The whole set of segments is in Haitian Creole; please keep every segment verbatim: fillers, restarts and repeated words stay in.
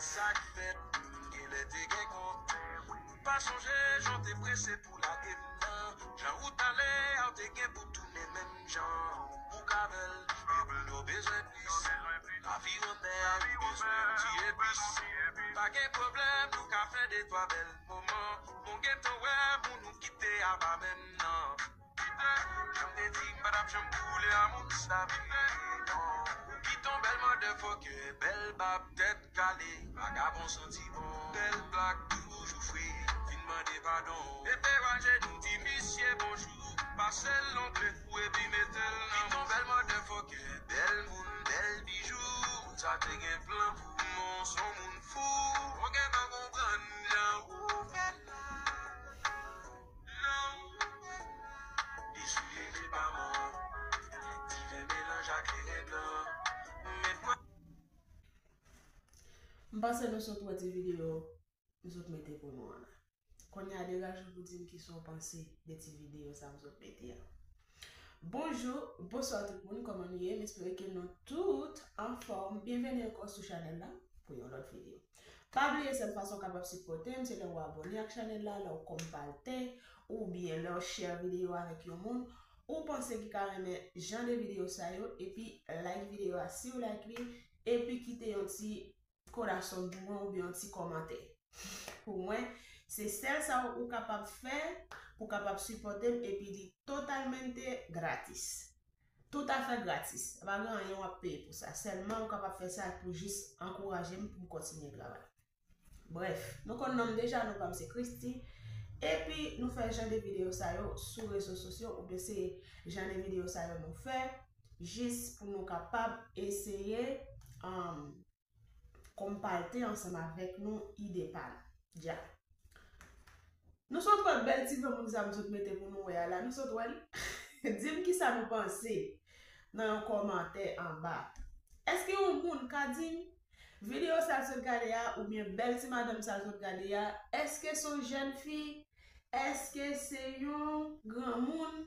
Sa k fèt, m genlè te gen kont. M pa sonje jan w te prese pou lage m nan. Jan ou t ale a, w te gen pou tounen menm jan. Pou ka bèl, epi nou bezwen plis. Lavi anmè, nou bezwen yon ti epis. Pa gen pwoblèm, nou ka fè de twa bèl moman. Mwen gentan wè moun ou kite a pa menm nan. Jan m te di m pa t ap janm koule a moun sa vin rele non. Ou kite yon bèl motherfucker, bèl bab tèt kale, vagabon santi bon. Bèl blak toujou fre, vin mande padon. Mete w ajenou, di misye bonjou. Pase l longle kou epi mete l nan. Kite yon bèl motherfucker, bèl moun, bèl bijou. Moun sa te gen plan pou mwen, s on moun fou. Mwen gentan konprann jan ou fè l la. M panse nou sot wè ti videyo m sot mete pou nou an la. Kounye a degaje w pou di m kisa w panse de ti videyo sa m sot mete a. Bonjou, bonswa tout moun, kòman nou ye? M espere ke nou tout anfòm. Byenveni ankò sou chanèl la pou yon lòt videyo. Pa bliye sèl fason w kapab sipòte m se lè w abòne ak chanèl la, lè w kòmante, oubyen lè w share videyo avèk yon moun ou panse ki ka renmen jan de videyo sa yo, epi like videyo a si w like li, epi kite yon ti korason pou mwen oubyen yon ti kòmantè. Pou mwen, se sèl sa ou kapab fè pou kapab sipòte m, epi li totalmente gratis. Toutafè gratis. Pa gen anyen w ap peye pou sa. Sèlman ou kapab fè sa pou jis ankouraje m pou m kontinye travay. Brèf, nou konn non m deja, non pa m se Christy. Epi nou fè jan de videyo sa yo sou rezo sosyo, oubyen se jan de videyo sa yo nou fè jis pou nou kapab eseye, um, konpalte ansanm avèk nou ide pa nou. Dja. Nou sot wè bèl ti granmoun sa m sot mete pou nou wè a la. Nou sot wè l? Di m kisa nou panse nan yon kòmantè anba. Èske yon moun ka di m videyo sa l sot gade a, oubyen bèl ti madanm sa l sot gade a, èske se yon jèn fi? Èske se yon granmoun?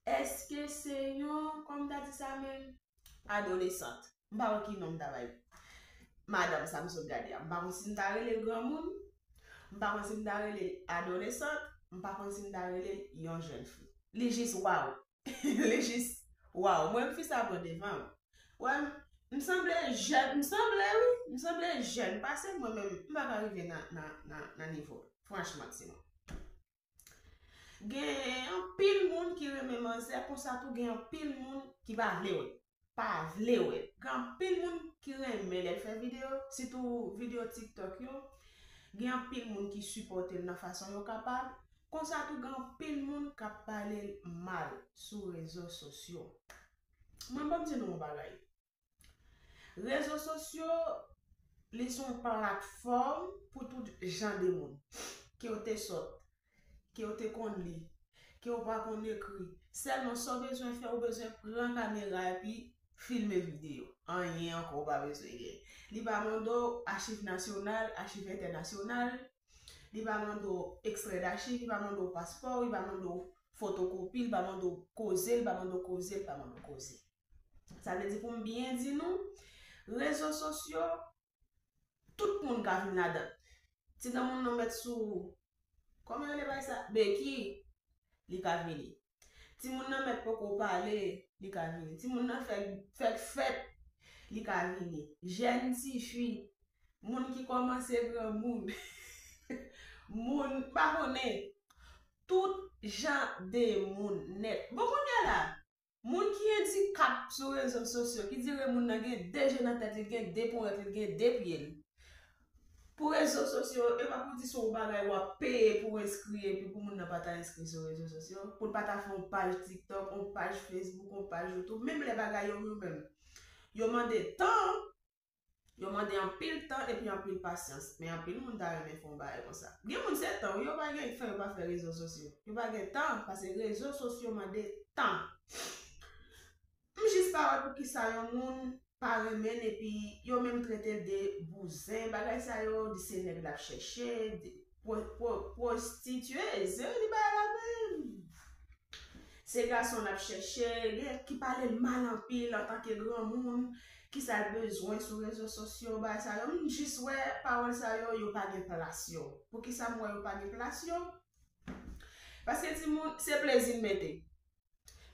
Èske se yon, kòman m ta di sa menm? Adolesant. M pa wè ki non m ta bay madanm sa m sot gade a. M pa konn si m ta rele l granmoun. M pa konn si m ta rele l adolesant. M pa konn si m ta rele l yon jèn fi. Li jis waw. Li jis waw. Mwen, fi sa pran devan m. Wè, m, m sanble jèn, m sanble wi. M sanble jèn pase l, mwen menm, m pa ka rive nan, nan, nan, nan nivo l. Franchman, ti mwen. Gen anpil moun ki renmen manzè, konsa tou gen anpil moun ki pa vle wè l. Pa vle wè l. Gen anpil moun ki renmen lè l fè videyo, sitou videyo TikTok yo. Gen anpil moun ki sipòte l nan fason yo kapab. Konsa tou gen anpil moun k ap pale l mal sou rezo sosyo. Mwen, ban m di nou yon bagay. Rezo sosyo, li se yon platfòm pou tout jan de moun. Ke w te sòt, ke w te konn li, ke w pa konn ekri. Sèlman sa w bezwen fè, ou bezwen pran kamera epi filme videyo. Anyen ankò ou pa bezwen gen. Li pa mande w achiv nasyonal, achiv entènasyonal. Li pa mande w ekstrè dachiv, li pa mande w paspò, li pa mande w fotokopi, li pa mande w koze, li pa mande w koze, li pa mande w koze. Sa vle di pou m byen di nou, rezo sosyo, tout moun ka vin ladan. Ti granmoun nan mèt sou, kòman yo rele bagay sa? Beki, li ka vini. Timoun nan mèt poko pale, li ka vini. Timoun nan fèk, fèk fèt, li ka vini. Jèn tifi, moun ki kòmanse granmoun, moun, m pa konnen, tout jan de moun nèt. Bon, kounye a la, moun ki andikap sou rezo sosyo, ki dire moun nan gen de je nan tèt li, gen de ponyèt li, gen de pye l. Pou rezo sosyo, e pa pou di se yon bagay w ap peye pou w enskri epi pou moun nan pa ta enskri sou rezo sosyo, pou l pa ta fè yon paj TikTok, yon paj Facebook, yon paj YouTube, menm lè bagay yo, yo menm, yo mande tan, yo mande anpil tan epi anpil pasyans. Men anpil moun ta renmen fè yon bagay konsa. Gen moun se tan, wi, yo pa gen fè, yo pa fè rezo sosyo. Yo pa gen tan, paske rezo sosyo mande tan. M jis pa wè poukisa yon moun pa renmen l epi yo menm trete l de bouzen, bagay sa yo, di se nèg l ap chèche, de pwo-, pwo-, pwostityez, yo di bagay la menm. Se gason l ap chèche, gen ki pale l mal anpil antanke granmoun, kisa l bezwen sou rezo sosyo, bagay sa yo. M jis wè pawòl sa yo, yo pa gen plas yo. Poukisa m wè yo pa gen plas yo? Paske timoun, se plezi l mete.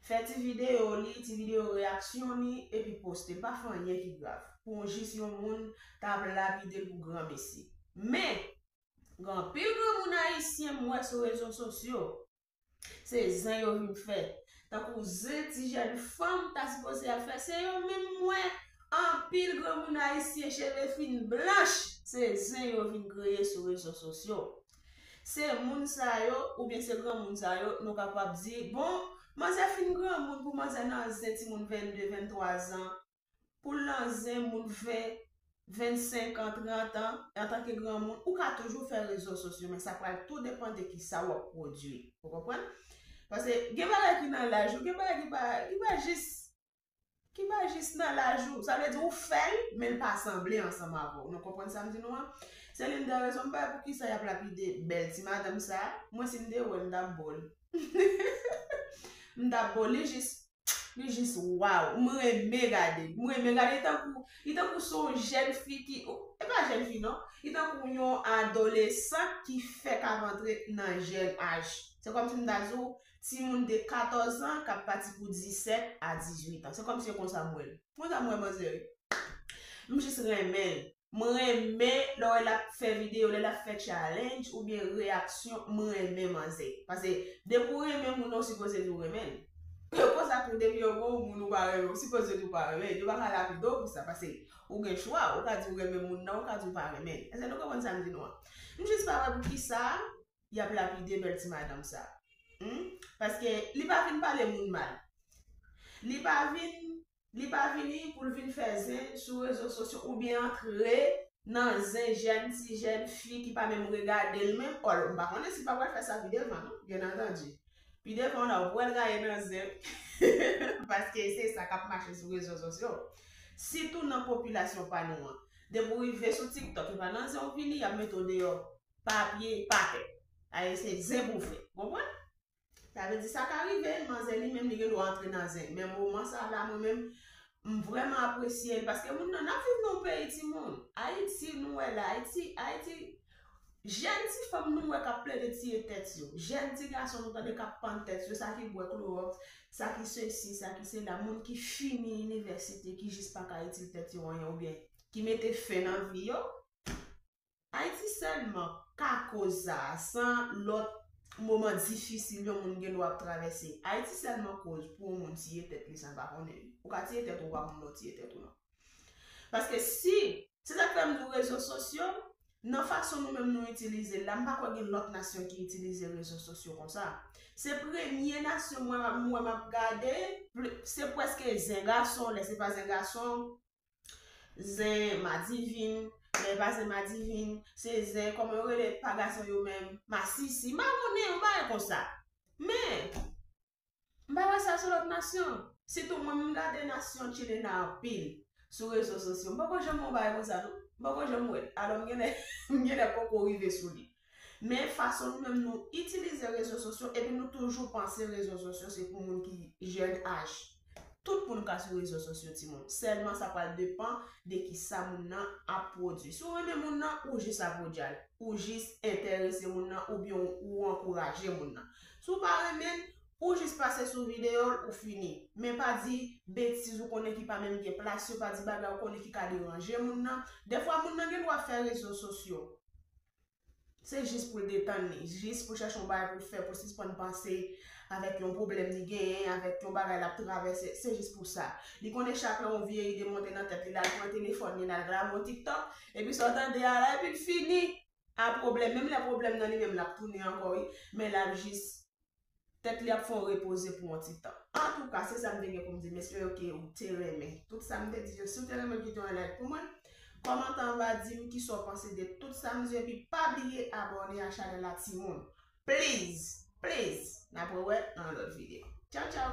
Fè ti videyo li, ti videyo reyaksyon li, epi poste l. Pa fè anyen ki grav. Pou jis yon moun ta ap lapide l pou granmesi. Men, gen anpil granmoun ayisyen m wè sou rezo sosyo. Se zen yo vin fè. Tankou zen ti jèn fanm ta sipoze ap fè, se yo menm m wè. Anpil granmoun ayisyen cheve fin blanch, se zen yo vin kreye sou rezo sosyo. Se moun sa yo, oubyen se granmoun sa yo, nou kapab di, bon, manzè fin granmoun pou manzè nan zen timoun vennde, venntwa zan, pou l nan zen moun ven, vennsenk an, trant an, antanke granmoun, ou ka toujou fè rezo sosyo, men sa pral tou depann de kisa w ap pwodui. Ou konprann? Paske gen bagay ki nan laj ou, gen bagay ki pa, ki pa jis, ki pa jis nan laj ou. Sa vle di ou fè l, men l pa sanble ansanm avè w. Nou konprann sa m di nou an? Se youn dè rezon m pa wè poukisa y ap lapide bèl ti madanm sa. Mwen, si m te wè l, m t ap bo l. M t ap bo l, li jis, li jis waw. M renmen gade l. M renmen gade l, li tankou, li tankou se yon jèn fi ki, e pa jèn fi non, li tankou yon adolesan ki fèk ap antre nan jèn aj. Se kòmsi m ta di w, timoun de katòz an k ap pati pou disèt a dizuit an. Se kòmsi se konsa m wè l. Konsa m wè manzè. M jis renmen l. M renmen lè w wè l ap fè videyo, lè l ap fè challenge oubyen reyaksyon, m renmen manzè. Paske depi w renmen moun nan, w sipoze di w renmen l. Konsa tou, depi yo bon moun ou pa renmen, w sipoze di w pa renmen l. Yo pa ka lapide w pou sa, paske ou gen chwa, ou ka di w renmen moun nan, ou ka di w pa renmen l. Èske nou konprann sa m di nou an? M jis pa wè poukisa y ap lapide bèl ti madanm sa. Hmm? Paske li pa vin pale moun mal. Li pa vin, li pa vini pou l vin fè zen sou rezo sosyo oubyen antre nan zen jèn ti jèn fi ki pa menm regade l menm. Ò, m pa konnen si l pa pral fè sa pi devan non, byen antandi. Pi devan la, ou pral gaye nan zen. Paske se sa k ap mache sou rezo sosyo. Sitou nan popilasyon pa nou an. Depi w rive sou TikTok, e pa nan zen w vini, y ap mete w deyò. Papye pa fè. Aye, se zen pou fè. Konprann? Sa vle di sa ka rive, manzè li menm li gen dwa antre nan zen. Men moman sa la, mwen menm, m vrèman apresye l, paske moun nan, n ap viv nan yon peyi timoun. Ayiti, nou wè la, Ayiti, Ayiti, jèn ti fanm nou wè k ap plede tiye tèt yo. Jèn ti gason nou tande k ap pann tèt yo, sa ki bwè klowòks, sa ki sesi, sa ki sela, moun ki fini inivèsite, ki jis pa ka itil tèt yo anyen, oubyen ki mete fen nan vi yo. Ayiti sèlman ka koz sa a, san lòt moman difisil yon moun gen dwa ap travèse. Ayiti sèlman koz pou yon moun tiye tèt li san l pa konnen li. Ou ka tiye tèt ou, ou pa konn lè w tiye tèt ou non. Paske si, se sa k fè m di w rezo sosyo, nan fason nou menm nou itilize l la, m pa kwè gen lòt nasyon ki itilize rezo sosyo konsa. Se premye nasyon mwen m wè m ap gade, se prèske zen gason, lè se pa zen gason, zen madivin, lè pa zen madivin, se zen, kòman yo rele pa gason yo menm, masisi, m pa konnen, yon bagay konsa. Men, m pa wè sa sou lòt nasyon. Sitou mwen, m gade nasyon chilena anpil sou rezo sosyo. M poko janm wè yon bagay konsa, non. M poko janm wè l. Alò, m genlè, m genlè poko rive sou li. Men fason nou menm nou itilize rezo sosyo, epi nou toujou panse rezo sosyo se pou moun ki jèn aj. Tout moun ka sou rezo sosyo, timoun. Sèlman sa pral depann de kisa moun nan ap pwodui. Si w renmen moun nan, ou jis apwodyal. Ou jis enterese moun nan, oubyen ou, ou ankouraje moun nan. Si w pa renmen l, ou jis pase sou videyo l, ou fini. Men pa di betiz ou konnen ki pa menm gen plas yo, pa di bagay ou konnen ki ka deranje moun nan. Dèfwa moun nan gen dwa fè rezo sosyo. Se jis pou l detann li, jis pou l chèche yon bagay pou l fè, pou l sispann panse avèk yon pwoblèm li genyen, avèk yon bagay l ap travèse, se jis pou sa. Li konnen chak lè yon vye ide monte nan tèt li, l al pran telefòn li, l al grave yon TikTok, epi sa w tande a la, epi l fini a pwoblèm. Menm lè pwoblèm nan li menm, l ap tounen ankò, wi, men l ap jis tèt li ap fè yon repoze pou yon ti tan. Antouka, se sa m te gen pou m di. M espere ke ou te renmen tout sa m te di yo. Si w te renmen l, kite yon like pou mwen. Kòmante anba, di m kisa w panse de tout sa m di yo, epi pa bliye abòne a chanèl la, timoun. Please, please. N ap rewè nan yon lòt videyo. Tchaw, tchaw.